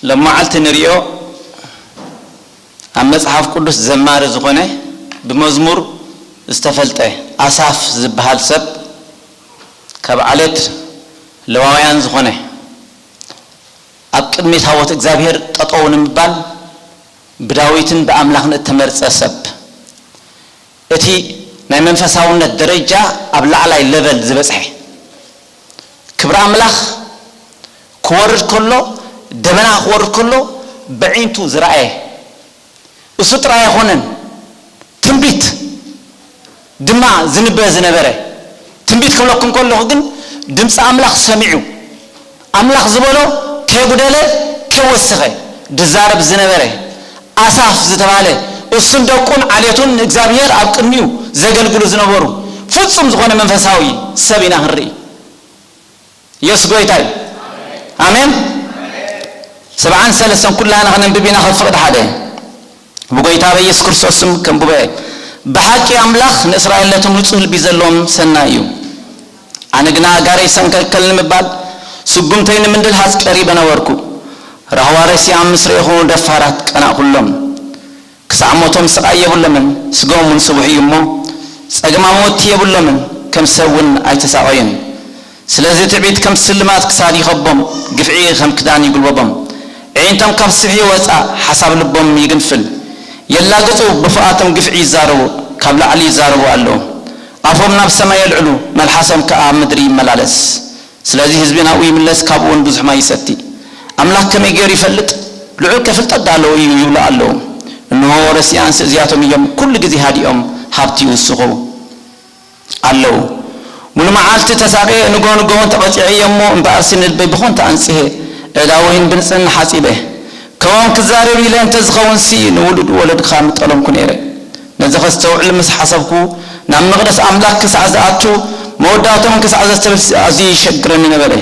ሎማዓልቲ ንሪኦ ኣብ መጽሓፍ ቅዱስ ዘማሪ ዝኾነ ብመዝሙር ዝተፈልጠ ኣሳፍ ዝበሃል ሰብ ካብ ዓሌት ለዋውያን ዝኾነ ኣብ ቅድሚ ታቦት እግዚኣብሔር ጠጠው ንምባል ብዳዊትን ብኣምላኽን እተመርጸ ሰብ እቲ ናይ መንፈሳውነት ደረጃ ኣብ ላዕላይ ለቨል ዝበጽሐ ክብሪ ኣምላኽ ክወርድ ከሎ ደበና ክወርድ ከሎ ብዒንቱ ዝረኣየ እሱ ጥራይ ኣይኮነን ትንቢት ድማ ዝንበ ዝነበረ ትንቢት ክብለኩም ከለኹ ግን ድምፂ ኣምላኽ ሰሚዑ ኣምላኽ ዝበሎ ከየጉደለ ከየወሰኸ ድዛረብ ዝነበረ ኣሳፍ ዝተባህለ እሱን ደቁን ዓሌቱን ንእግዚኣብሔር ኣብ ቅድሚኡ ዘገልግሉ ዝነበሩ ፍጹም ዝኾነ መንፈሳዊ ሰብ ኢና ክንርኢ። የሱስ ጎይታ እዩ። ኣሜን። ሰብዓን ሰለስተን ኩላና ከነንብብ ኢና። ከፍቕድ ሓደ ብጎይታ በኢየሱስ ክርስቶስ ስም ከንብበ። ብሓቂ ኣምላኽ ንእስራኤል ነቶም ንጹህ ልቢ ዘለዎም ሰናይ እዩ። ኣነ ግና ኣእጋረይ ሰንከልከል ንምባል ስጉምተይ ንምድልሃጽ ቀሪበ ነበርኩ። ራህዋ ረሲኣም ምስ ረእኹ ደፋራት ቀናእኩሎም። ክሳዕ ሞቶም ስቓይ የብሎምን፣ ስጋኦም እውን ስቡሕ እዩ እሞ ጸገማም ወቲ የብሎምን፣ ከም ሰብ እውን ኣይተሳቐዩን። ስለዚ ትዕቢት ከም ስልማት ክሳድ ይኸቦም፣ ግፍዒ ከም ክዳን ይጉልበቦም። ኣዒንቶም ካብ ስብሒ ይወጻ፣ ሓሳብ ልቦም ይግንፍል። የላግጹ፣ ብፍኣቶም ግፍዒ ይዛረቡ፣ ካብ ላዕሊ ይዛረቡ ኣለዉ። ኣፎም ናብ ሰማይ የልዕሉ፣ መልሓሶም ከኣ ኣብ ምድሪ ይመላለስ። ስለዚ ህዝቢ ናብኡ ይምለስ፣ ካብኡ እውን ብዙሕ ማይ ይሰቲ። ኣምላኽ ከመይ ገይሩ ይፈልጥ? ልዑል ከፍልጠት ዶ ኣለዎ እዩ ይብሉ ኣለዉ። እንሆ ረሲኣንስ እዚኣቶም እዮም፣ ኩሉ ግዜ ሃዲኦም ሃብቲ ይውስኹ ኣለዉ። ሙሉ መዓልቲ ተሳቕየ፣ ንግሆ ንግሆ እውን ተቐጺዐ እየ እሞ፣ እምበኣርሲ ንልበይ ብኾንታ ኣንጽሄ፣ እዳ ወይን ብንጽህና ሓጺበ። ከምኦም ክዛረብ ኢለ እንተ ዝኸውንሲ፣ ንውሉድ ወለድኻ ምጠለምኩ ነይረ። ነዚ ከስተውዕል ምስ ሓሰብኩ፣ ናብ መቕደስ ኣምላኽ ክሳዕ ዝኣቱ፣ መወዳእትኦም ክሳዕ ዘስተብህል ኣዝዩ ይሸግረኒ ነበረ።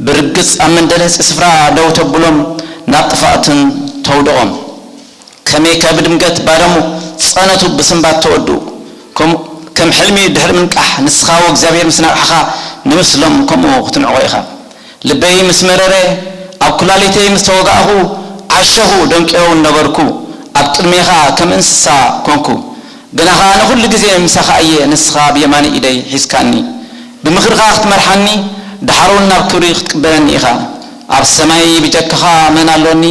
ብርግጽ ኣብ መንደልህጺ ስፍራ ደው ተብሎም፣ ናብ ጥፍኣትን ተውድቖም። ከመይ ከብድምገት ባደሙ ጸነቱ ብስንባት ተወድኡ። ከም፣ ከም ሕልሚ ድሕሪ ምንቃሕ፣ ንስኻ ወእግዚኣብሔር ምስ ነቕሕኻ፣ ንምስሎም ከምኡ ክትንዕቖ ኢኻ። ልበይ ምስ መረረ፣ ኣብ ኩላሊተይ ምስ ተወጋእኹ፣ ዓሸኹ፣ ደንቂረ እውን ነበርኩ። ኣብ ቅድሜኻ ከም እንስሳ ኮንኩ። ግና ኸኣ ንኹሉ ግዜ ምሳኻ እየ፣ ንስኻ ብየማነይ ኢደይ ሒዝካኒ። ብምኽርኻ ክትመርሓኒ፣ ደሓር እውን ናብ ክብሪ ክትቅበለኒ ኢኻ። ኣብ ሰማይ ብጀካኻ መን ኣሎኒ?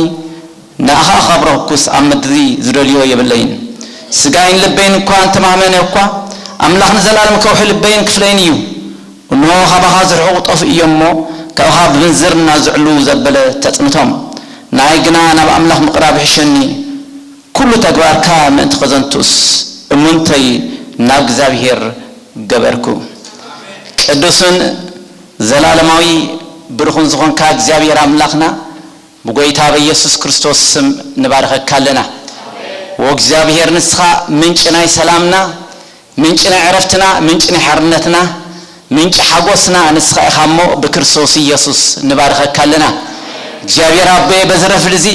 ንኣኻ ኣኸብረኩስ ኣብ ምድሪ ዝደልዮ የብለይን። ስጋይን ልበይን እኳ እንተማህመነ እኳ፣ ኣምላኽ ንዘለኣለም ከውሒ ልበይን ክፍለይን እዩ። እንሆ፣ ካባኻ ዝርሕቑ ጠፍኡ እዮም እሞ፣ ካባኻ ብምንዝርና ዝዕልዉ ዘበለ ተጽንቶም። ንኣይ ግና ናብ ኣምላኽ ምቕራብ ይሕሸኒ። ኩሉ ተግባርካ ምእንቲ ኸዘንቱስ እሙንተይ ናብ እግዚኣብሄር ገበርኩ። ቅዱስን ዘላለማዊ ብሩኽን ዝኾንካ እግዚኣብሄር ኣምላኽና፣ ብጎይታ በኢየሱስ ክርስቶስ ስም ንባርኸካ ኣለና። ወእግዚኣብሄር ንስኻ ምንጪ ናይ ሰላምና፣ ምንጪ ናይ ዕረፍትና፣ ምንጪ ናይ ሓርነትና፣ ምንጪ ሓጎስና ንስኻ ኢኻ እሞ ብክርስቶስ ኢየሱስ ንባርኸካ ኣለና። እግዚኣብሄር ኣቦየ በዚ ረፍዲ እዚ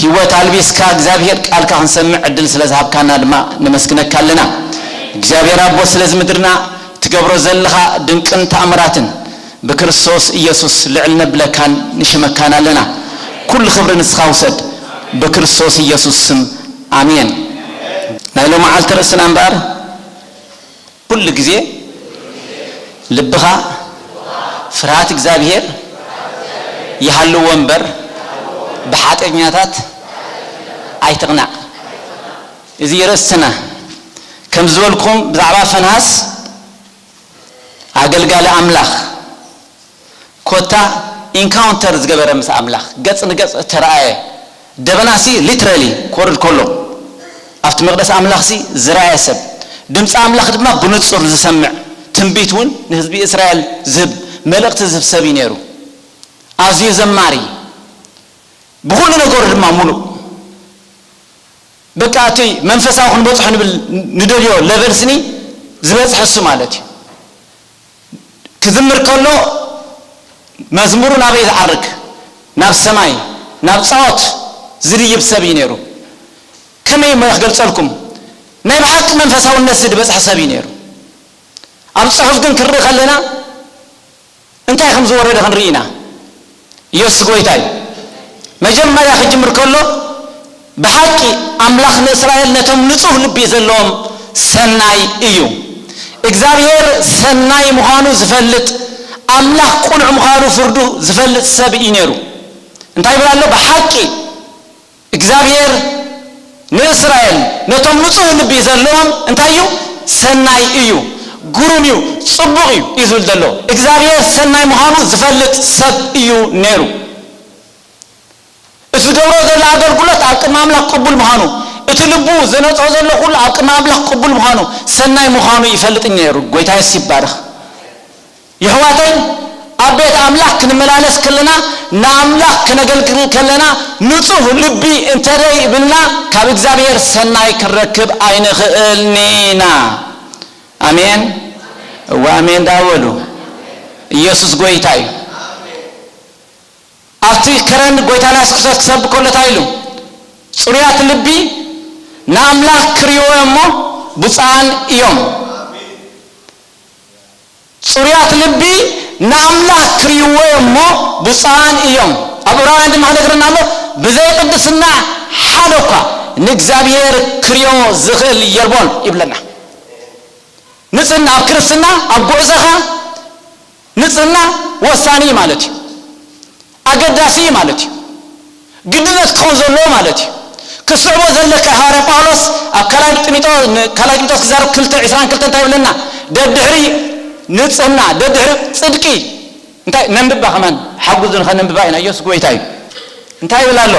ህይወት ኣልቢስካ እግዚኣብሄር ቃልካ ክንሰምዕ ዕድል ስለ ዝሃብካና ድማ ነመስግነካ ኣለና። እግዚኣብሄር ኣቦ ስለዚ ምድርና ትገብሮ ዘለኻ ድንቅን ተኣምራትን ብክርስቶስ ኢየሱስ ልዕል ነብለካን ንሽመካን ኣለና። ኩሉ ክብሪ ንስኻ ውሰድ ብክርስቶስ ኢየሱስ ስም ኣሜን። ናይ ሎማዓልቲ ርእስና እምበኣር ኩሉ ግዜ ልብኻ ፍርሃት እግዚኣብሄር ይሃልዎ እምበር ብሓጢኣተኛታት ኣይትቕናዕ። እዚ ርእስትና ከም ዝበልኩም ብዛዕባ ፈንሃስ ኣገልጋሊ ኣምላኽ ኮታ ኢንካውንተር ዝገበረ ምስ ኣምላኽ ገጽ ንገጽ እተረኣየ ደበናሲ ሊትራሊ ክወርድ ከሎ ኣብቲ መቕደስ ኣምላኽሲ ዝረኣየ ሰብ ድምፂ ኣምላኽ ድማ ብንጹር ዝሰምዕ ትንቢት እውን ንህዝቢ እስራኤል ዝህብ መልእኽቲ ዝህብ ሰብ እዩ ነይሩ። ኣዝዩ ዘማሪ ብኹሉ ነገሩ ድማ ሙሉእ በቃ እቲ መንፈሳዊ ክንበፅሖ ንብል ንደልዮ ለቨል ስኒ ዝበፅሐ እሱ ማለት እዩ። ክዝምር ከሎ መዝሙሩ ናበይ ዝዓርግ ናብ ሰማይ ናብ ፃኦት ዝድይብ ሰብ እዩ ነይሩ። ከመይ እሞ ክገልፀልኩም ናይ ብሓቂ መንፈሳውነት ዝድበፅሐ ሰብ እዩ ነይሩ። ኣብ ፅሑፍ ግን ክንርኢ ከለና እንታይ ከም ዝወረደ ክንርኢ ኢና። ኢየሱስ ጎይታ እዩ። መጀመርያ ክጅምር ከሎ፣ ብሓቂ ኣምላኽ ንእስራኤል ነቶም ንጹህ ልቢ ዘለዎም ሰናይ እዩ። እግዚኣብሔር ሰናይ ምዃኑ ዝፈልጥ፣ ኣምላኽ ቅኑዕ ምዃኑ ፍርዱ ዝፈልጥ ሰብ እዩ ነይሩ። እንታይ ይብል ኣሎ? ብሓቂ እግዚኣብሔር ንእስራኤል ነቶም ንጹህ ልቢ ዘለዎም እንታይ እዩ? ሰናይ እዩ፣ ግሩም እዩ፣ ጽቡቕ እዩ እዩ ዝብል ዘሎ። እግዚኣብሔር ሰናይ ምዃኑ ዝፈልጥ ሰብ እዩ ነይሩ። እቲ ዝገብሮ ዘሎ ኣገልግሎት ኣብ ቅድሚ ኣምላኽ ቅቡል ምዃኑ፣ እቲ ልቡ ዘነጽሆ ዘሎ ኩሉ ኣብ ቅድሚ ኣምላኽ ቅቡል ምዃኑ፣ ሰናይ ምዃኑ ይፈልጥ ነይሩ። ጎይታ የሱስ ይባረኽ። የሕዋተይ፣ ኣብ ቤት ኣምላኽ ክንመላለስ ከለና፣ ንኣምላኽ ክነገልግል ከለና፣ ንጹህ ልቢ እንተደይ ብልና፣ ካብ እግዚኣብሔር ሰናይ ክንረክብ ኣይንኽእልን ኢና። ኣሜን። እወ ኣሜን ዳ በሉ። ኢየሱስ ጎይታ እዩ። ኣብቲ ከረን ጎይታና የሱስ ክርስቶስ ክሰብክ ከሎ እንታይ ኢሉ? ጽሩያት ልቢ ንኣምላኽ ክርእይዎ እሞ ብፁዓን እዮም። ጽሩያት ልቢ ንኣምላኽ ክርእይዎ እሞ ብፁዓን እዮም። ኣብ ዕብራውያን ድማ ክነግረና ኣሎ፣ ብዘይ ቅድስና ሓደ እኳ ንእግዚኣብሔር ክርእዮ ዝኽእል የልቦን ይብለና። ንጽህና ኣብ ክርስትና፣ ኣብ ጉዕዞኻ ንጽህና ወሳኒ እዩ ማለት እዩ። ኣገዳሲ እዩ ማለት እዩ። ግድነት ክኸውን ዘለዎ ማለት እዩ። ክስዕቦ ዘለካ ሃዋርያ ጳውሎስ ኣብ ካልኣይ ጢሞቴዎስ፣ ን-፣ ካልኣይ ጢሞቴዎስ ክዛረብ ክልተ ዕስራን ክልተን እንታይ ይብለና? ደድሕሪ ንጽህና፣ ደድሕሪ ጽድቂ እንታይ ነንብባ ከማን ሓጉዙ ንኸነንብባ ኢና። ኢየሱስ ጎይታ እዩ። እንታይ ይብል ኣሎ?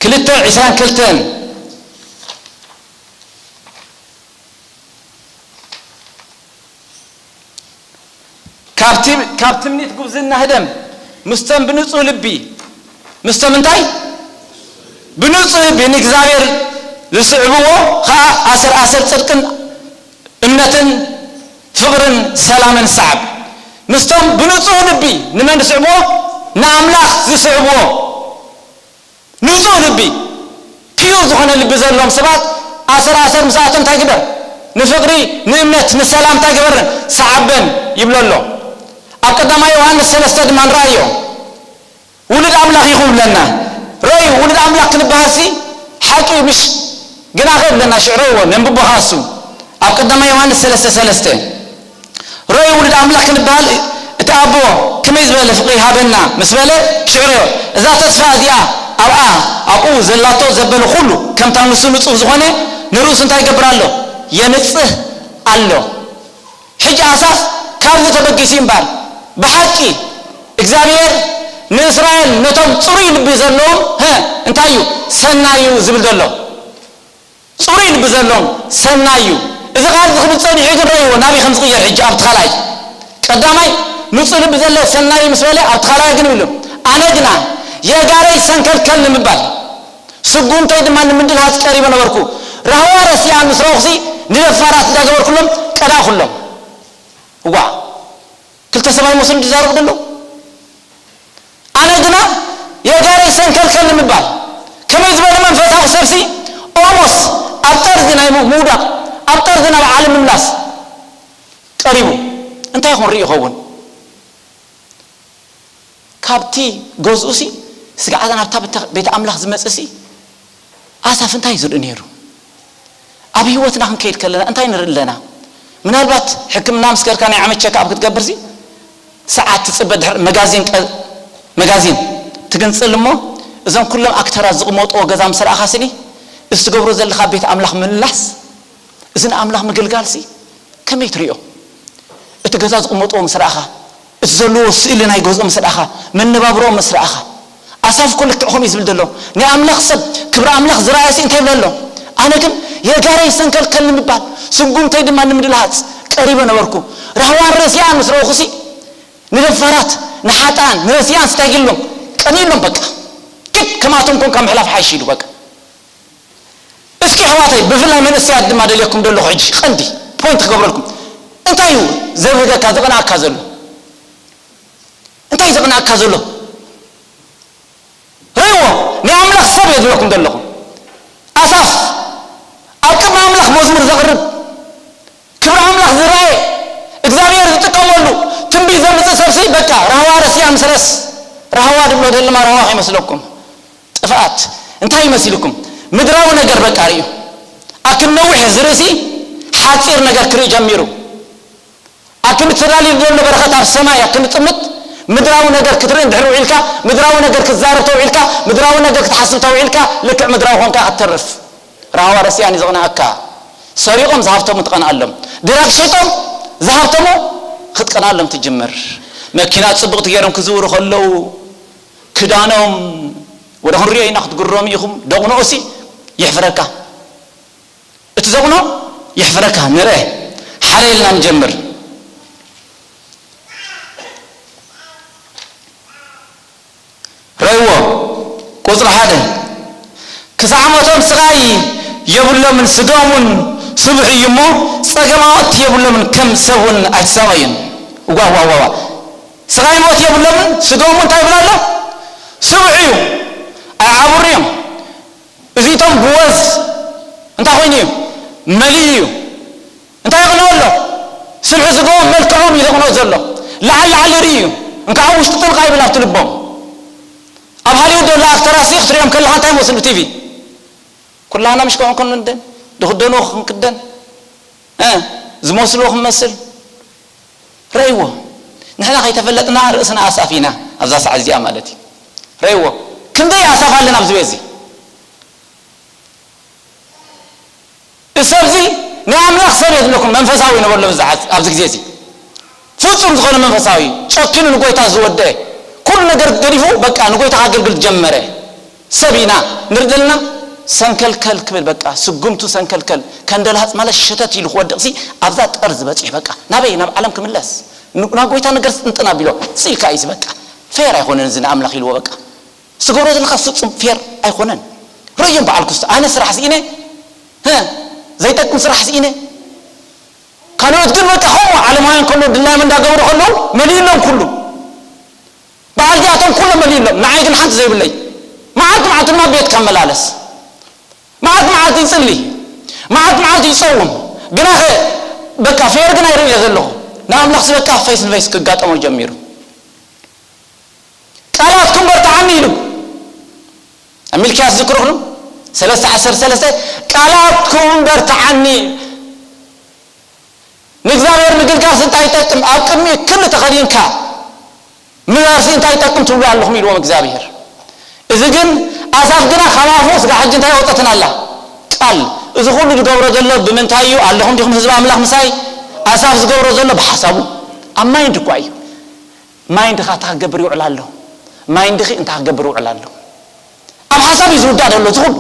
ክልተ ዕስራን ክልተን ካብ ትም-፣ ካብ ትምኒት ጉብዝና ህደም፣ ምስቶም ብንጹህ ልቢ፣ ምስቶም እንታይ? ብንጹህ ልቢ ንእግዚኣብሔር ዝስዕብዎ ኸኣ ኣሰር ኣሰር ጽድቅን እምነትን ፍቕርን ሰላምን ሰዓብ። ምስቶም ብንጹህ ልቢ ንመን ዝስዕብዎ? ንኣምላኽ ዝስዕብዎ። ንጹህ ልቢ፣ ፒዩር ዝኾነ ልቢ ዘለዎም ሰባት ኣሰር ኣሰር ምስኣቶም እንታይ ግበር? ንፍቕሪ፣ ንእምነት፣ ንሰላም እንታይ ግበረን? ሰዓበን ይብሎ ኣሎ። ኣብ ቀዳማይ ዮሃንስ ሰለስተ ድማ ንረኣዮ። ውሉድ ኣምላኽ ኢኹም ይብለና። ረእዩ፣ ውሉድ ኣምላኽ ክንበሃልሲ ሓቂ እዩ ምሽ? ግናኸ ይብለና፣ ሽዑ ረእይዎ፣ ነንብቦ ኸኣ እሱ። ኣብ ቀዳማይ ዮሃንስ ሰለስተ ሰለስተ። ረእዩ ውሉድ ኣምላኽ ክንበሃል እቲ ኣቦ ከመይ ዝበለ ፍቕሪ ይሃበና ምስ በለ ሽዑ ረእዮ። እዛ ተስፋ እዚኣ ኣብኣ፣ ኣብኡ ዘላቶ ዘበለ ኩሉ ከምታ ንሱ ንጹህ ዝኾነ ንርእሱ እንታይ ይገብር ኣሎ? የንጽህ ኣሎ። ሕጂ ኣሳፍ ካብዚ ተበጊሱ እምበር ብሓቂ እግዚኣብሔር ንእስራኤል ነቶም ጽሩይ ልቢ ዘለዎም፣ ሀ፣ እንታይ እዩ? ሰናይ እዩ ዝብል ዘሎ። ጽሩይ ልቢ ዘለዎም ሰናይ እዩ። እዚ ቃል እዚ ክብል ጸኒሑ ግን ረእይዎ ናበይ ከም ዝቕየር ሕጂ ኣብቲ ካልኣይ። ቀዳማይ ንጹህ ልቢ ዘለዎ ሰናይ እዩ ምስ በለ ኣብቲ ካልኣይ ግን ይብሉ፣ ኣነ ግና የእጋረይ ሰንከልከል ንምባል ስጉምተይ ድማ ንምድልሃጽ ቀሪበ ነበርኩ። ራህዋ ረሲኣን ምስ ረእኹሲ ንደፋራት እንዳገበርኩሎም ቀዳእኩሎም። እዋ ክልተ ሰብ ኣይመስሉን ዝዛረቡ ዘለዉ። ኣነ ግና የእጋረይ ሰንከልከል ንምባል ከመይ ዝበለ መንፈሳዊ ሰብሲ ኦሞስ ኣብ ጠርዚ ናይ ምው-፣ ምውዳቕ፣ ኣብ ጠርዚ ናብ ዓለም ምምላስ ቀሪቡ። እንታይ ይኹን ርእዩ ይኸውን? ካብቲ ገዝኡሲ ስግኣት ናብታ ቤተ-፣ ቤተ ኣምላኽ ዝመጽእሲ ኣሳፍ እንታይ እዩ ዝርኢ ነይሩ? ኣብ ህይወትና ክንከይድ ከለና እንታይ ንርኢ ኣለና? ምናልባት ሕክምና ምስ ከድካ ናይ ዓመት ቸክኣፕ ክትገብርሲ ሰዓት ትጽበ፣ ድሕሪ መጋዚን ቀ-፣ መጋዚን ትግንጽል እሞ እዞም ኩሎም ኣክተራት ዝቕመጥዎ ገዛ ምስ ረኣኻ ስኒ፣ እዚ ትገብሮ ዘለኻ ቤት ኣምላኽ ምምላስ፣ እዚ ንኣምላኽ ምግልጋልሲ ከመይ ትርእዮ? እቲ ገዛ ዝቕመጥዎ ምስ ረኣኻ፣ እቲ ዘለዎ ስእሊ ናይ ገዝኦም ምስ ረኣኻ፣ መነባብሮኦም ምስ ረኣኻ፣ ኣሳፍ እኮ ልክዕ ከምኡ እዩ ዝብል ዘሎ። ናይ ኣምላኽ ሰብ፣ ክብሪ ኣምላኽ ዝረኣየሲ እንታይ ይብል ኣሎ? ኣነ ግን የእጋረይ ሰንከልከል ንምባል፣ ስጉምተይ ድማ ንምድልሃጽ ቀሪበ ነበርኩ። ራህዋን ረሲኣን ምስ ረእኹሲ፣ ንደፋራት፣ ንሓጥኣን፣ ንረሲኣን ስታይ ግሎም፣ ቀኒሎም በቃ። ግድ ከማቶም ኮንካ ምሕላፍ ሓይሽ ኢሉ በቃ። እስኪ ኣሕዋተይ፣ ብፍላይ መንእሰያት ድማ ደልየኩም ዘለኹ፣ ሕጂ ቀንዲ ፖይንት ክገብረልኩም። እንታይ እዩ ዘብህገካ፣ ዘቕንኣካ ዘሎ? እንታይ እዩ ዘቕንኣካ ዘሎ? ርእይዎ፣ ናይ ኣምላኽ ሰብ እየ ዝብለኩም ዘለኹ። ኣሳፍ፣ ኣብ ቅድሚ ኣምላኽ መዝሙር ዘቕርብ፣ ክብሪ ኣምላኽ ዝረኣየ፣ እግዚኣብሔር ዝጥቀመሉ፣ ትንቢት ዘምጽእ ሰብሲ፣ ህልም ኣራዋኽ ይመስለኩም? ጥፍኣት እንታይ ይመሲልኩም? ምድራዊ ነገር በቃ ርእዩ። ኣክም ነዊሕ ዝርእሲ ሓፂር ነገር ክርኢ ጀሚሩ። ኣክም እተዳልዩ ዘሎ በረኸት ኣብ ሰማይ ኣክም ጥምት ምድራዊ ነገር ክትርኢ እንድሕር ውዒልካ፣ ምድራዊ ነገር ክትዛረብ ተውዒልካ፣ ምድራዊ ነገር ክትሓስብ ተውዒልካ፣ ልክዕ ምድራዊ ኮንካ ክትተርፍ። ራህዋ ረሲኣን እዩ ዘቕንኣካ። ሰሪቖም ዝሃብተሙ ትቐንኣሎም። ድራግ ሸይጦም ዝሃብተሙ ክትቀንኣሎም ትጅምር። መኪና ጽብቕቲ ገይሮም ክዝውሩ ከለዉ፣ ክዳኖም ወደ ክንሪኦ ኢና ክትግረሙ ኢኹም። ደቕንኦሲ የሕፍረካ። እቲ ዘቕንኦ የሕፍረካ። ንርአ። ሓደ ኢልና ንጀምር። ረእይዎ። ቁጽሪ ሓደ። ክሳዕ ሞቶም ስቓይ የብሎምን፣ ስጋኦም እውን ስቡሕ እዩ እሞ፣ ጸገማት የብሎምን፣ ከም ሰብ እውን ኣይተሳቐዩን። ዋዋዋዋ። ስቓይ ሞት የብሎምን፣ ስጋኦም እንታይ ይብል ኣሎ? ስቡሕ እዩ። ኣይዓብሩ እዮም። እዚቶም ብወዝ እንታይ ኮይኑ እዩ? መሊኡ እዩ። እንታይ ይቕንኦ ኣሎ? ስብሒ ስጋኦም መልክዖም እዩ ዘቕንኦ ዘሎ። ላዕሊ ላዕሊ ርእዩ እዩ። እንካዕ ውሽጢ ጥልቕ ኣይብል ኣብቲ ልቦም። ኣብ ሃሊውድ ዘሎ ኣክተራት ሲ ክትሪኦም ከለኻ እንታይ ይመስሉ ብቲቪ? ኩላህና ምሽ ከምኡ ክንክደን፣ ዝኽደንዎ ክንክደን፣ እ፣ ዝመስልዎ ክንመስል። ረእይዎ። ንሕና ከይተፈለጥና ርእስና ኣሳፍ ኢና ኣብዛ ሰዓት እዚኣ ማለት እዩ። ረእይዎ። ክንደይ ኣሳፍ ኣለና ኣብዚ ቤት እዚ? እዚ ሰብ እዚ ናይ ኣምላኽ ሰብ የድለኩም፣ መንፈሳዊ ነበሎ ብዛዓት ኣብዚ ግዜ እዚ። ፍጹም ዝኾነ መንፈሳዊ፣ ጨኪኑ ንጎይታ ዝወደአ፣ ኩሉ ነገር ገዲፉ በቃ ንጎይታ ከገልግል ጀመረ። ሰብ ኢና ንርደልና ሰንከልከል ክብል በቃ ስጉምቱ ሰንከልከል ከንደልሃጽ ማለት ሸተት ኢሉ ክወድቕ ሲ ኣብዛ ጠርዝ በጺሑ በቃ ናበይ ናብ ዓለም ክምለስ ን- ናብ ጎይታ ነገር ስጥንጥን ኣቢሎ ስኢልካ እዩ በቃ ፌር ኣይኮነን እዚ ንኣምላኽ ኢልዎ በቃ ዝገብሮ ዘለካ ፍጹም ፌር ኣይኮነን ረዮም በዓል ክስቶ ኣነ ስራሕ ስኢነ ህ ዘይጠቅም ስራሕ ስኢነ ካልኦት ግን በቃ ከምኡ ዓለማውያን ከሎ ድላዮም እንዳገበሩ ከለዉ መሊእሎም ኩሉ በዓል እዚኣቶም ኩሎም መሊእሎም ንዓይ ግን ሓንቲ ዘይብለይ መዓልቲ መዓልቲ ድማ ቤትካ መላለስ መዓልቲ መዓልቲ ይጽሊ መዓልቲ መዓልቲ ይጸውም ግናኸ በቃ ፌር ግን ኣይርእዮ ዘለኹ ንኣምላኽሲ በቃ ፌስ ንፌስ ክጋጠሞ ጀሚሩ ቃላትኩም በርትዓኒ ኢሉ ኣብ ሚልክያስ ዝክርኽኑ ሰለስተ ዓሰርተ ሰለስተ ቃላትኩም በርትዓኒ ንእግዚኣብሔር ምግልጋልሲ እንታይ ይጠቅም ኣብ ቅድሚኡ ክሊ ተኸዲንካ ምባርሲ እንታይ ይጠቅም ትብሉ ኣለኹም ኢልዎም እግዚኣብሔር እዚ ግን ኣሳፍ ግና ካብ ኣፉ ስጋ ሕጂ እንታይ ኣወፀትን ኣላ ቃል እዚ ኩሉ ዝገብሮ ዘሎ ብምንታይ እዩ ኣለኹም ዲኹም ህዝቢ ኣምላኽ ምሳይ ኣሳፍ ዝገብሮ ዘሎ ብሓሳቡ ኣብ ማይንድ እኳ እዩ ማይንድኻ እንታይ ክገብር ይውዕል ኣሎ ማይንድኺ እንታይ ክገብር ይውዕል ኣሎ ኣብ ሓሳብ እዩ ዝውዳእ ዘሎ እዚ ኩሉ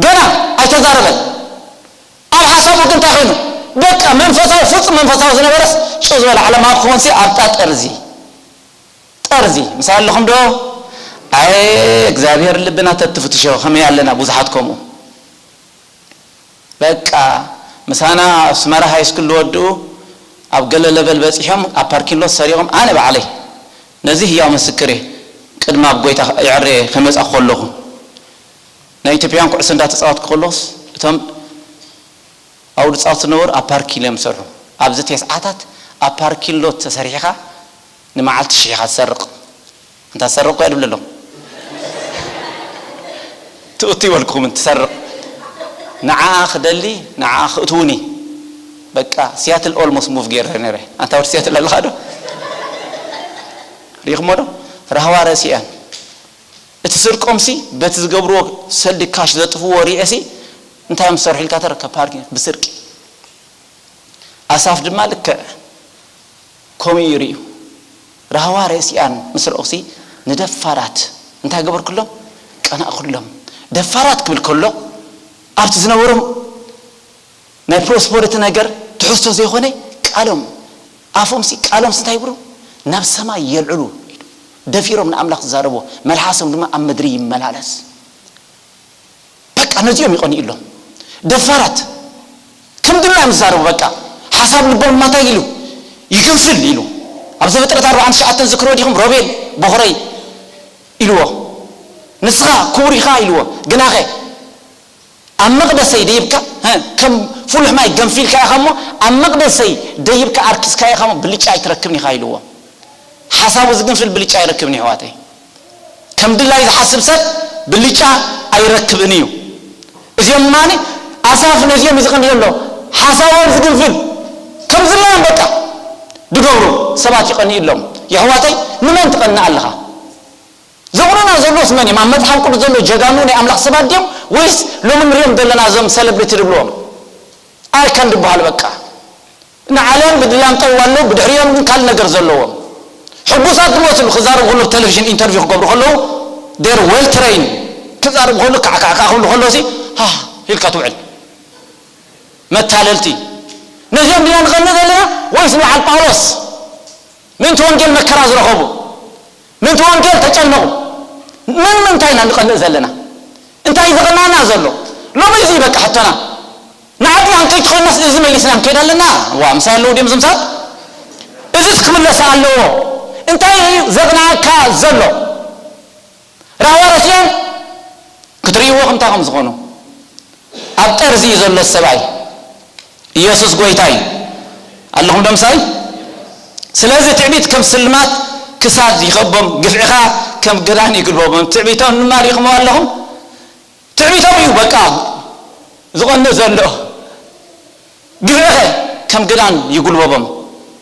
ገና ኣይተዛረበን ኣብ ሓሳቡ ግን እንታይ ኮይኑ በቃ መንፈሳዊ ፍጹም መንፈሳዊ ዝነበረስ ጭው ዝበለ ዓለማዊ ክኾንሲ ኣብታ ጠርዚ ጠርዚ ምሳይ ኣለኹም ዶ ኣይ እግዚኣብሔር ልብና ተትፍትሾ ከመይ ኣለና ብዙሓት ከምኡ በቃ ምሳና ኣስመራ ሃይስኩል ዝወድኡ ኣብ ገለ ለቨል በጺሖም ኣብ ፓርኪን ሎት ሰሪቖም ኣነ ባዕለይ ነዚ ህያው ምስክር እየ ቅድሚ ኣብ ጎይታ ይዕረ ከመጻ ከለኹ ናይ ኢትዮጵያን ኩዕሶ እንዳተጻወትኩ ከለኹስ እቶም ኣብኡ ዝጻወቱ ዝነበሩ ኣብ ፓርኪን እዮም ዝሰርሑ ኣብዚ ቴስዓታት ኣብ ፓርኪን ሎት ተሰሪሕኻ ንመዓልቲ ሽሕ ኢኻ ትሰርቕ እንታ ትሰርቕ እኮ ድብለሎም ትእቱ ይበልኩኹም እንትሰርቕ ንዓ ክደሊ ንዓ ክእትውኒ በቃ ሲያትል ኦልሞስት ሙቭ ገይረ ነረ ኣንታ ወዲ ሲያትል ኣለኻ ዶ ሪኽሞ ዶ ራህዋ ረሲያን እቲ ስርቆምሲ በቲ ዝገብርዎ ሰልዲ ካሽ ዘጥፍዎ ሪኤሲ እንታይ እዮም ዝሰርሑ ኢልካ ተረከብ ፓርኪንግ ብስርቂ ኣሳፍ ድማ ልክዕ ከምኡ እዩ ርእዩ። ራህዋ ርእሲኣን ምስ ረእኹሲ ንደፋራት እንታይ ገበርኩሎም? ቀናእኩሎም። ደፋራት ክብል ከሎ ኣብቲ ዝነበሮም ናይ ፕሮስፐሪቲ ነገር ትሕዝቶ ዘይኮነ ቃሎም ኣፎምሲ ቃሎምሲ እንታይ ይብሉ? ናብ ሰማይ የልዕሉ ኢሉ። ደፊሮም ንኣምላኽ ዝዛረብዎ መልሓሶም ድማ ኣብ ምድሪ ይመላለስ። በቃ ነዚኦም ይቐንዩሎም ደፋራት ከም ድላዮም ዝዛረቡ በቃ ሓሳብ ልቦም ማታይ ኢሉ ይግንፍል ኢሉ ኣብ ዘፍጥረት ኣርባዓን ትሽዓተን ዝክርዎ ዲኹም ሮቤል ቦኽረይ ኢልዎ ንስኻ ክቡር ኢኻ ኢልዎ ግናኸ ኣብ መቕደሰይ ደይብካ ከም ፍሉሕ ማይ ገንፊልካ ኢኻ እሞ ኣብ መቕደሰይ ደይብካ ኣርኪስካ ኢኻ እሞ ብልጫ ኣይትረክብን ኢኻ ኢልዎ ሓሳቡ ዝግንፍል ብልጫ ኣይረክብን ይሕዋተይ ከም ድላይ ዝሓስብ ሰብ ብልጫ ኣይረክብን እዩ። እዚኦም ማኒ ኣሳፍ ነዚኦም እዩ ዝቐንዲ ዘሎ። ሓሳቦም ዝግንፍል ከም ዝለዎም በቃ ዝገብሩ ሰባት ይቐንዩ ኣለዎም። የሕዋተይ፣ ንመን ትቐንእ ኣለኻ? ዘቑንና ዘሎስ መን እዮም? ኣብ መጽሓፍ ቅዱስ ዘሎ ጀጋኑ ናይ ኣምላኽ ሰባት ድዮም? ወይስ ሎሚ ንሪኦም ዘለና እዞም ሰለብሪቲ ዝብልዎም? ኣይከን ዝበሃሉ በቃ ንዓለም ብድላም ጠው ኣለዉ። ብድሕሪኦም ግን ካልእ ነገር ዘለዎም ሕጉሳት ዝመስሉ ክዛረቡ ከለዉ፣ ብቴሌቪዥን ኢንተርቪው ክገብሩ ከለዉ፣ ዴር ዌል ትሬን ክዛረቡ ከለዉ፣ ካዕካዕካዕ ክብሉ ከለዉ ሲ፣ ሃ ኢልካ ትውዕል። መታለልቲ። ነዚኦም ዲና ንቐንእ ዘለና ወይስ ንበዓል ጳውሎስ? ምእንቲ ወንጌል መከራ ዝረኸቡ፣ ምእንቲ ወንጌል ተጨነቑ። ምን ምንታይ ኢና ንቐንእ ዘለና? እንታይ ዘቐናና ዘሎ? ሎሚ እዚ በቃ ሕቶና። ንዓድና እንከይትኾንናስ እዚ መሊስና ንከይድ ኣለና? ዋ፣ ምሳይ ኣለዉ ድዮም ዝምሳል? እዚስ ክምለስ ኣለዎ። እንታይ እዩ ዘቕናእካ ዘሎ? ራህዋ ረሲኦም ክትርእይዎ ከምታ ከም ዝኾኑ። ኣብ ጠርዚ እዩ ዘሎ ሰብኣይ። ኢየሱስ ጎይታ እዩ። ኣለኹም ዶ ምሳይ? ስለዚ ትዕቢት ከም ስልማት ክሳድ ይኸቦም፣ ግፍዕኻ ከም ግዳን ይግልቦም። ትዕቢቶም ንማሪኹም ኣለኹም። ትዕቢቶም እዩ በቃ ዝቐንእ ዘሎ። ግፍዕኸ ከም ግዳን ይጉልበቦም።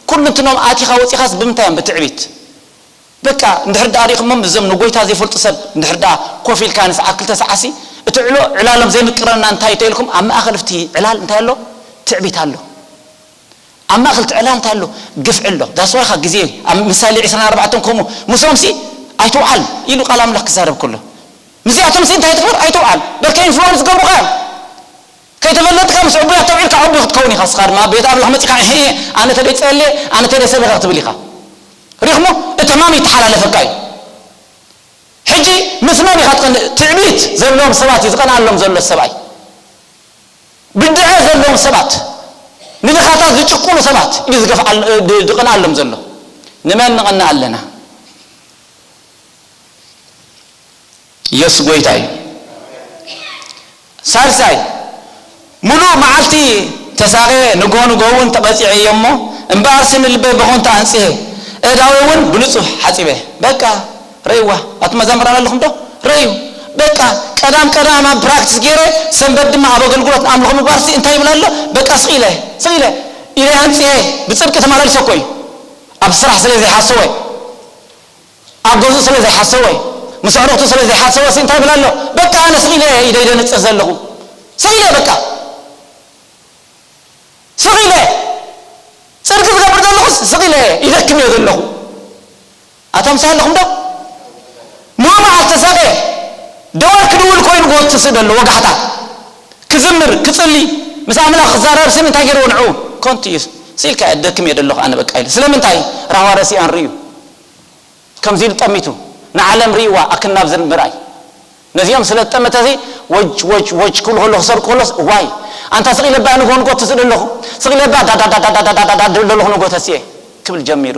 ኩሉ እንትኖም ኣቲኻ ወፂኻስ ብምንታይ እዮም? ብትዕቢት። በቃ እንድሕር ደኣ ሪእኹሞም እዞም ንጎይታ ዘይፈልጡ ሰብ እንድሕር ደኣ ኮፍ ኢልካ ንሰዓት ክልተ ሰዓት ሲ እቲ ዕሎ ዕላሎም ዘይምቅረና እንታይ ተኢልኩም ኣብ ማእኸል ፍቲ ዕላል እንታይ ኣሎ? ትዕቢት ኣሎ። ኣብ ማእኸል እቲ ዕላል እንታይ ኣሎ? ግፍዒ ኣሎ። ዳስዋይኻ ግዜ ኣብ ምሳሌ ዕስራን ኣርባዕተን ከምኡ ምስኦም ሲ ኣይትውዓል ኢሉ ቃል ኣምላኽ ክዛረብ ከሎ ምስዚኣቶም ሲ እንታይ ትግበር? ኣይትውዓል። በርከ ኢንፍሉወንስ ገብሩኻ እዮም። ከይተፈለጥካ ምስ ዕቡያት ተውዒልካ ዕቡይ ክትከውን ኢኻ። እስኻ ድማ ቤት ኣምላኽ መጺኻ እሄ ኣነ ተደይ ጸልየ ኣነ ተደይ ሰበኻ ክትብል ኢኻ። ሪኽሞ እቲ ሕማም ይተሓላለፈካ እዩ። ሕጂ ምስ መን ኢኻ ትቐንእ? ትዕቢት ዘለዎም ሰባት እዩ ዝቐንኣሎም ዘሎ ሰብኣይ። ብድዐ ዘለዎም ሰባት፣ ንድኻታት ዝጭቁኑ ሰባት እዩ ዝገፍዓል-፣ ድ-፣ ዝቐንኣሎም ዘሎ። ንመን ንቐንእ ኣለና? ኢየሱስ ጎይታ እዩ። ሳልሳይ፣ ምሉእ መዓልቲ ተሳቕየ፣ ንግሆ ንግሆ እውን ተቐጺዐ እየ እሞ፣ እምበኣርሲ ንልበይ ብኾንቱ ኣንጽሄ፣ ኣእዳወይ እውን ብንጹህ ሓጺበ። በቃ፣ ረእይዋ፣ ኣቲ መዘምራን ኣለኹም ዶ? ረእዩ። በቃ፣ ቀዳም ቀዳም ኣብ ፕራክቲስ ገይረ፣ ሰንበት ድማ ኣብ ኣገልግሎት ንኣምልኾ ምግባርሲ እንታይ ይብል ኣሎ? በቃ፣ ስቕ ኢለ፣ ስቕ ኢለ፣ ኢለ ኣንጽሄ፣ ብጽድቂ ተመላሊሰ እኮ እዩ። ኣብ ስራሕ ስለ ዘይሓሰወ። ኣብ ገዝኡ ስለ ዘይሓሰወ፣ ምስ ኣዕሩኽቱ ስለ ዘይሓሰወ ሲ እንታይ ይብል ኣሎ? በቃ ኣነ ስቕ ኢለ ኢደይ ደንጽህ ዘለኹ። ስቕ ኢለ በቃ። ስቕ ኢለ። ጽድቂ ዝገብር ዘለኹስ ስቕ ኢለ ይደክም እየ ዘለኹ። ኣታ ምሳይ ኣለኹም ዶ? ምሉእ መዓልቲ ተሳቕየ። ደወል ክድውል ኮይኑ ክወትስ ዘሎ ወጋሕታ። ክዝምር፣ ክጽሊ፣ ምስ ኣምላኽ ክዛረብ ሲ እንታይ ገይርዎ ንዕኡ? ከንቱ እዩ። ስኢልካ እየ፣ ደክም እየ ዘለኹ ኣነ በቃ ኢሉ። ስለምንታይ? ራህዋ ረሲኣን ርእዩ። ከምዚ ኢሉ ጠሚቱ ንዓለም ርእይዋ ኣክናብ ዝብል ምርኣይ። ነዚኦም ስለ ዝጠመተ እዚ ወጅ፣ ወጅ፣ ወጅ ክብሉ ከሎ ክሰርቁ ከሎስ፣ እዋይ፣ ኣንታ ስቕ ኢለ እባ ንጎ ንጎ ትስእ ኣለኹ፣ ስቕ ኢለ እባ ዳዳዳዳዳዳዳ ዝብል ዘለኹ ንጎ ተስኤ ክብል ጀሚሩ።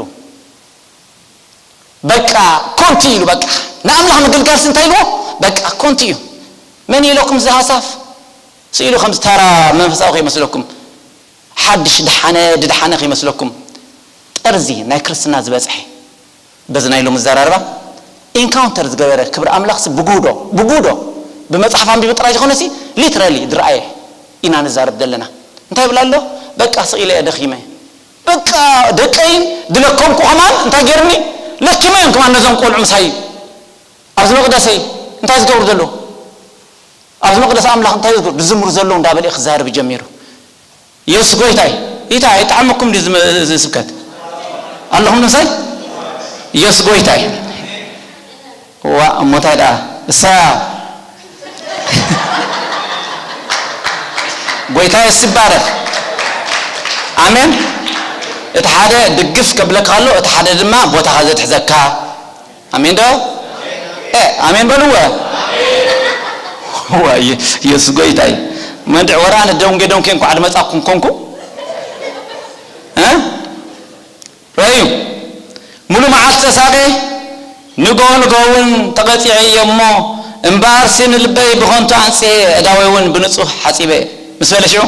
በቃ ኮንቲ ኢሉ፣ በቃ ንኣምላኽ ምግልጋልሲ እንታይ ኢልዎ? በቃ ኮንቲ እዩ። መን ኢለኩም እዚ ሃሳፍ? ስኢሉ ከምዚ ታራ መንፈሳዊ ከይመስለኩም፣ ሓድሽ ድሓነ ድድሓነ ከይመስለኩም። ጠርዚ ናይ ክርስትና ዝበጽሐ በዚ ናይ ሎሚ ዘራርባ ኢንካውንተር ዝገበረ ክብሪ ኣምላኽሲ ብጉዶ፣ ብጉዶ ብመጽሓፍ ኣንቢቡ ጥራይ ዝኾነሲ ሊትራሊ ዝረኣየ ኢና ንዛረብ ዘለና። እንታይ ይብል ኣሎ? በቃ ስቕ ኢለ እየ ደኺመ። በቃ ደቀይን ድለከምኩ ከማን እንታይ ገይርኒ? ለኪመ እዮም ከማን ነዞም ቆልዑ ምሳይ ኣብዚ መቕደሰይ እንታይ ዝገብሩ ዘለዉ? ኣብዚ መቕደስ ኣምላኽ እንታይ ዝገብሩ? ዝዝምሩ ዘለዉ እንዳበለ እዩ ክዛረብ ጀሚሩ። ኢየሱስ ጎይታይ፣ ኢታ ኣይጠዓመኩም ድዩ ዝመ-፣ እዚ ስብከት? ኣለኹም ምሳይ? ኢየሱስ ጎይታይ። ዋ፣ እሞ እንታይ ደኣ? እሳ ጎይታ የሱ ይባረክ። ኣሜን። እቲ ሓደ ድግፍ ከብለካ ኣሎ፣ እቲ ሓደ ድማ ቦታኻ ዘትሕዘካ። ኣሜን ዶ? እ፣ ኣሜን በልዎ። ዋ፣ ኢየ-፣ ኢየሱስ ጎይታ እዩ። መንድዕ ወራ ኣነ ደንጌ ደንኬ እንኳዕ ድመጻኩም ኮንኩ። እ? ረእዩ። ሙሉ መዓልቲ ተሳቐ፣ ንግሆ ንግሆ እውን ተቐጺዐ እየ እሞ፣ እምበኣርሲ ንልበይ ብኸንቱ ኣንጽሄ፣ ኣእዳወይ እውን ብንጹህ ሓጺበ። ምስ በለ ሽዑ፣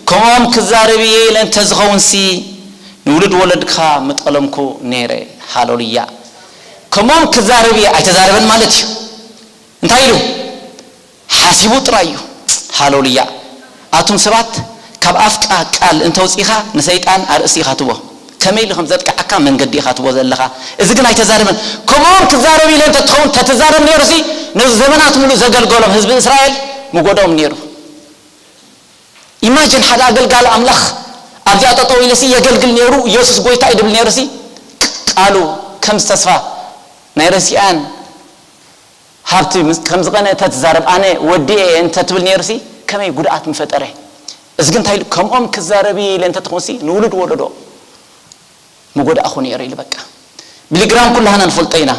ከምኦም ክዛረብ እየ ኢለ እንተዝኸውንሲ፣ ንውሉድ ወለድካ ምጠለምኩ ነይረ። ሃሌሉያ። ከምኦም ክዛረብ እየ ኣይተዛረበን ማለት እዩ። እንታይ ኢሉ? ሓሲቡ ጥራይ እዩ። ሃሌሉያ። ኣቱም ሰባት፣ ካብ ኣፍካ ቃል እንተውፂኻ ንሰይጣን ኣርእስቲ ኢኻ ትቦ። ከመይ ኢሉ ከም ዘጥቅዓካ መንገዲ ኢኻ ትቦ ዘለኻ። እዚ ግን ኣይተዛረበን። ከምኦም ክዛረብ ኢለ እንተትኸውን፣ ተትዛረብ ነይሩሲ፣ ነዚ ዘመናት ሙሉእ ዘገልገሎም ህዝቢ እስራኤል ምጎድኦም ነይሩ። ኢማጂን ሓደ ኣገልጋሊ ኣምላኽ ኣብዚኣ ጠጠው ኢለሲ የገልግል ነይሩ፣ ኢየሱስ ጎይታ እዩ ድብል ነይሩሲ፣ ቃሉ ከም ዝተስፋ ናይ ረሲኣን ሃብቲ ምስ-፣ ከም ዝቐነ እንተትዛረብ፣ ኣነ ወዲኤ እንተትብል ነይሩሲ፣ ከመይ ጉድኣት ምፈጠረ። እዚ ግን እንታይ ኢሉ? ከምኦም ክዛረብ ኢለ እንተትኾንሲ፣ ንውሉድ ወለዶ ምጎዳእኹ ነይረ ኢሉ። በቃ፣ ቢሊግራም ኩላህና ንፈልጦ ኢና።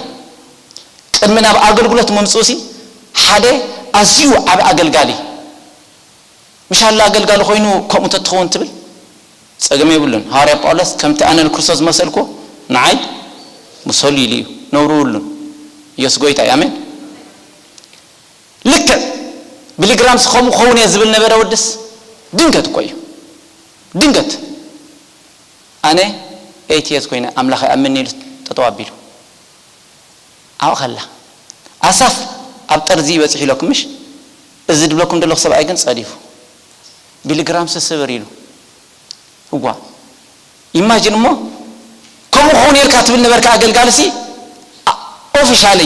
ቅድሚ ናብ ኣገልግሎት ምምፅኡሲ፣ ሓደ ኣዝዩ ዓቢ ኣገልጋሊ፣ ምሽ ኣሎ ኣገልጋሊ ኮይኑ ከምኡ እንተትኸውን ትብል፣ ጸገም የብሉን። ሃዋርያ ጳውሎስ፣ "ከምቲ ኣነ ንክርስቶስ ዝመሰልኩ፣ ንዓይ ምሰሉ" ኢሉ እዩ። ነውሪ የብሉን። ኢየሱስ ጎይታ እዩ። ኣሜን። ልክዕ ቢሊግራምስ ከምኡ ክኸውን እየ ዝብል ነበረ ወድስ፣ ድንገት እኮ እዩ። ድንገት። ኣነ ኤቲኤስ ኮይነ ኣምላኽ ይኣምን ኢሉ ጠጠው ኣቢሉ። ኣብኡ ከላ። ኣሳፍ ኣብ ጠርዚ ይበጽሕ ኢለኩም ምሽ? እዚ ድብለኩም ዘለኹ ሰብኣይ ግን ጸዲፉ። ቢሊግራምስ ስብር ኢሉ። እዋ። ኢማጂን እሞ፣ ከምኡ ክኸውን ነርካ ትብል ነበርካ ኣገልጋልሲ፣ ኣ-፣ ኦፊሻሊ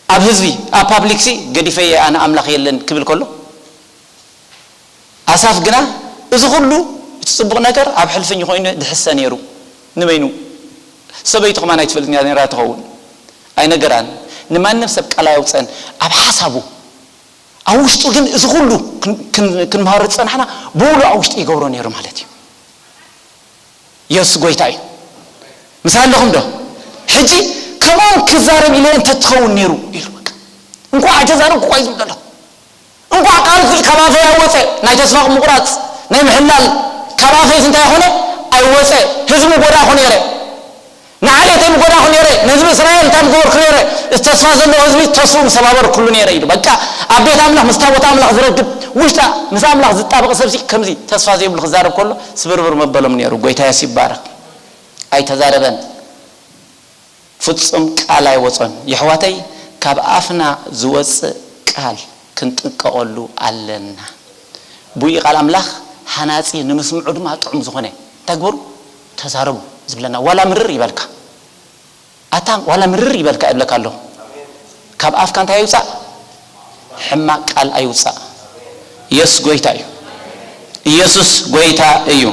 ኣብ ህዝቢ፣ ኣብ ፓብሊክሲ፣ "ገዲፈየ ኣነ ኣምላኽ የለን" ክብል ከሎ፣ ኣሳፍ ግና፣ እዚ ኩሉ፣ እቲ ጽቡቕ ነገር ኣብ ሕልፍኝ ኮይኑ ድሕሰ ነይሩ። ንበይኑ። ሰበይቱ ከማን ኣይትፈልጥን እያ ነይራ ትኸውን። ኣይነገራን። ንማንም ሰብ ቃል ኣየውጸን። ኣብ ሓሳቡ፣ ኣብ ውሽጡ ግን እዚ ኩሉ ክን-፣ ክን-፣ ክንመሃሮ ዝጸናሕና፣ ብውሉ ኣብ ውሽጡ ይገብሮ ነይሩ ማለት እዩ። የሱስ ጎይታ እዩ። ምስ ኣለኹም ዶ? ሕጂ ከምኦም ክዛረብ ኢለ እንተትኸውን ነይሩ ኢሉ፣ በቃ። እንኳዕ ኣይተዛረብኩ እኳ እዩ ዝብል ዘሎ። እንኳዕ ቃል እዚ ካብ ኣፈይ ኣይወፀ፣ ናይ ተስፋ ምቑራፅ፣ ናይ ምሕላል ካብ ኣፈይ እንታይ ኮነ? ኣይወፀ። ህዝቢ ምጎዳእኩ ነይረ። ንዓሌተይ ምጎዳእኩ ነይረ። ንህዝቢ እስራኤል እንታይ ምገበርኩ ነይረ? እቲ ተስፋ ዘለዎ ህዝቢ ተስፉ ምሰባበርኩሉ ነይረ ኢሉ። በቃ ኣብ ቤት ኣምላኽ ምስ ታቦት ኣምላኽ ዝረክብ ውሽጣ ምስ ኣምላኽ ዝጣበቕ ሰብሲ ከምዚ ተስፋ ዘይብሉ ክዛረብ ከሎ ስብርብር መበሎም ነይሩ። ጎይታ የሱስ ይባረኽ። ኣይተዛረበን። ፍጹም ቃል ኣይወጾን። የሕዋተይ፣ ካብ ኣፍና ዝወጽእ ቃል ክንጥንቀቐሉ ኣለና። ብኡ ቃል ኣምላኽ ሃናጺ፣ ንምስምዑ ድማ ጥዑም ዝኾነ። እንታይ ግበሩ? ተዛረቡ ዝብለና። ዋላ ምርር ይበልካ። ኣታ ዋላ ምርር ይበልካ ይብለካ ኣለኹ። ካብ ኣፍካ እንታይ ኣይውጻእ? ሕማቕ ቃል ኣይውጻእ። ኢየሱስ ጎይታ እዩ። ኢየሱስ ጎይታ እዩ።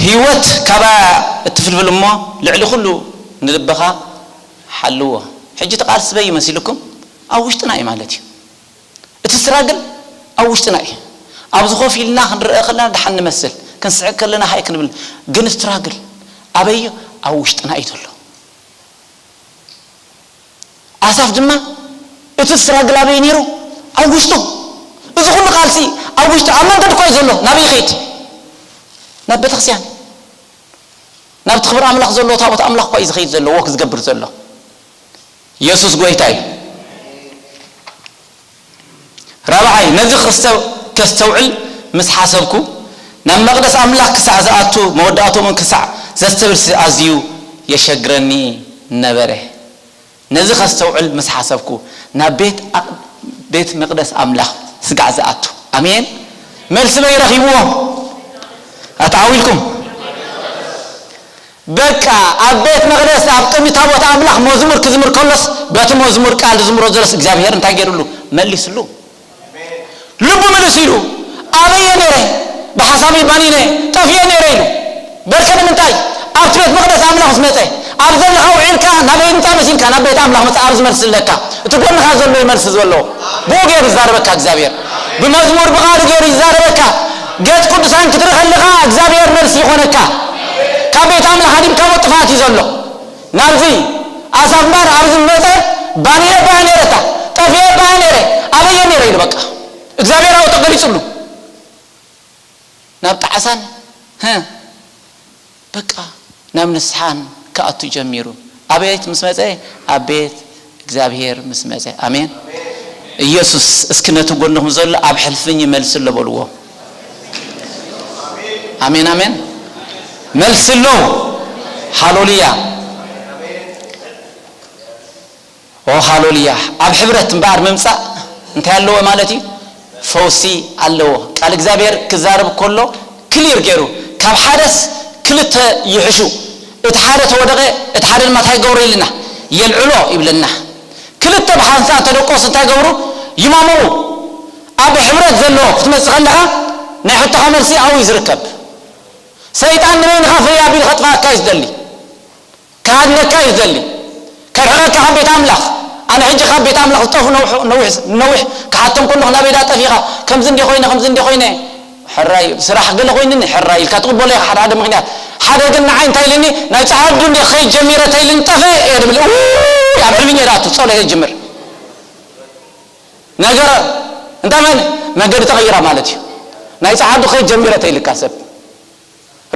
ህይወት ካባ እትፍልፍል እሞ ልዕሊ ኩሉ ንልብኻ ሓልዎ። ሕጂ እቲ ቃል ስበይ ይመሲልኩም? ኣብ ውሽጥና እዩ ማለት እዩ። እቲ ስትራግል ኣብ ውሽጥና እዩ። ኣብዚ ኮፍ ኢልና ክንረአ ከለና ደሓን ንመስል፣ ክንስሕቅ ከለና ሃይ ክንብል፣ ግን ስትራግል ኣበይ እዩ? ኣብ ውሽጥና እዩ ዘሎ። ኣሳፍ ድማ እቲ ስትራግል ኣበይ ነይሩ? ኣብ ውሽጡ። እዚ ኩሉ ቃልሲ ኣብ ውሽጡ፣ ኣብ መንገዲ እኮ እዩ ዘሎ። ናበይ ይኸይድ? ናብ ቤተክርስትያን፣ ናብቲ ክብሪ ኣምላኽ ዘሎ ታቦት ኣምላኽ እኮ እዩ ዝኸይድ ዘሎ፣ ወክ ዝገብር ዘሎ። ኢየሱስ ጎይታ እዩ። ራብዓይ፣ ነዚ ክስተ-፣ ከስተውዕል ምስ ሓሰብኩ፣ ናብ መቕደስ ኣምላኽ ክሳዕ ዝኣቱ፣ መወዳእትኦም ክሳዕ ዘስተብህል ኣዝዩ የሸግረኒ ነበረ። ነዚ ከስተውዕል ምስ ሓሰብኩ፣ ናብ ቤት ኣቕ-፣ ቤት መቕደስ ኣምላኽ ስጋዕ ዝኣቱ። ኣሜን። መልሲ በይ ረኺብዎ? ኣተዓዊልኩም? በቃ፣ ኣብ ቤት መቕደስ፣ ኣብ ቅድሚ ታቦት ኣምላኽ መዝሙር ክዝምር ከሎስ፣ በቲ መዝሙር ቃል ዝዝምሮ ዘሎስ እግዚኣብሔር እንታይ ገይሩሉ? መሊስሉ። ልቡ ምልስ ኢሉ፣ ኣበየ ነይረ? ብሓሳብ ባኒነ ጠፊኤ ነይረ ኢሉ። በርከ ንምንታይ? ኣብቲ ቤት መቕደስ ኣምላኽ ምስ መጸ፣ ኣብ ዘለኻ ውዒልካ ናበይ ምጻእ መሲልካ ናብ ቤት ኣምላኽ መጻእ ኣብ ዝመልስለካ፣ እቲ ጎንኻ ዘሎ እዩ መልሲ ዘለዎ። ብኡ ገይሩ ይዛረበካ እግዚኣብሔር። ብመዝሙር ብቓሉ ገይሩ ይዛረበካ። ገጽ ቅዱሳን ክትርኢ ከለኻ እግዚኣብሔር መልሲ ይኾነካ። ካብ ቤት ኣምላኽ ሃዲምካሞ ጥፍኣት እዩ ዘሎ። ናብዚ ኣሳፍ እምበር ኣብዚ መጸ፣ ባንየ ባያ ነይረታ፣ ጠፍየ ባያ ነይረ፣ ኣበየ ነይረ ኢሉ በቃ። እግዚኣብሔር ኣብኡ ተገሊጹሉ። ናብ ጣዕሳን፣ ህ፣ በቃ ናብ ንስሓን ክኣቱ ጀሚሩ። ኣቤት ምስ መጸ፣ ኣብ ቤት እግዚኣብሔር ምስ መጸ። ኣሜን። ኢየሱስ፣ እስኪ ነቲ ጎንኹም ዘሎ ኣብ ሕልፍኝ መልሲ ኣሎ በልዎ። ኣሜን፣ ኣሜን። መልሲ ኣሎ። ሃሌሉያ። ኦ፣ ሃሎልያ። ኣብ ሕብረት እምበኣር ምምጻእ እንታይ ኣለዎ ማለት እዩ? ፈውሲ ኣለዎ። ቃል እግዚኣብሔር ክዛረብ ከሎ ክሊር ገይሩ፣ ካብ ሓደስ ክልተ ይሕሹ፣ እቲ ሓደ ተወደቐ፣ እቲ ሓደ ድማ እንታይ ገብሩ ኢልና? የልዕሎ ይብለና። ክልተ ብሓንሳእ ተደቆስ እንታይ ገብሩ? ይማምቑ። ኣብ ሕብረት ዘሎ ክትመጽእ ከለኻ ናይ ሕቶኻ መልሲ ኣብኡ እዩ ዝርከብ። ሰይጣን ንበይንኻ ፍርያ ቢል ከጥፋካ እዩ ዝደሊ። ክሃድነካ እዩ ዝደሊ። ከርሕቐካ ካብ ቤት ኣምላኽ። ኣነ ሕጂ ካብ ቤት ኣምላኽ ዝጠፉ ነዊሕ ነዊሕ ክሓቶም ከለኹ ናበይ ዳ ጠፊኻ? ከምዚ እንዲ ኮይነ ከምዚ እንዲ ኮይነ ሕራይ ስራሕ ገለ ኮይንኒ ሕራይ ኢልካ ትቕበሎ ኢኻ። ሓደ ሓደ ምኽንያት ሓደ ግን ንዓይ እንታይ ኢልኒ? ናይ ጸዓዱ እንዲ ኸይድ ጀሚረ ተይልኒ ጠፈ እየ ድብል። ኣብ ሕልሚ እየ ዳኣቱ ጸሎት እየ ጅምር ነገር እንታይ መን መንገዲ ተቐይራ ማለት እዩ። ናይ ጸዓዱ ኸይድ ጀሚረ ተይልካ ሰብ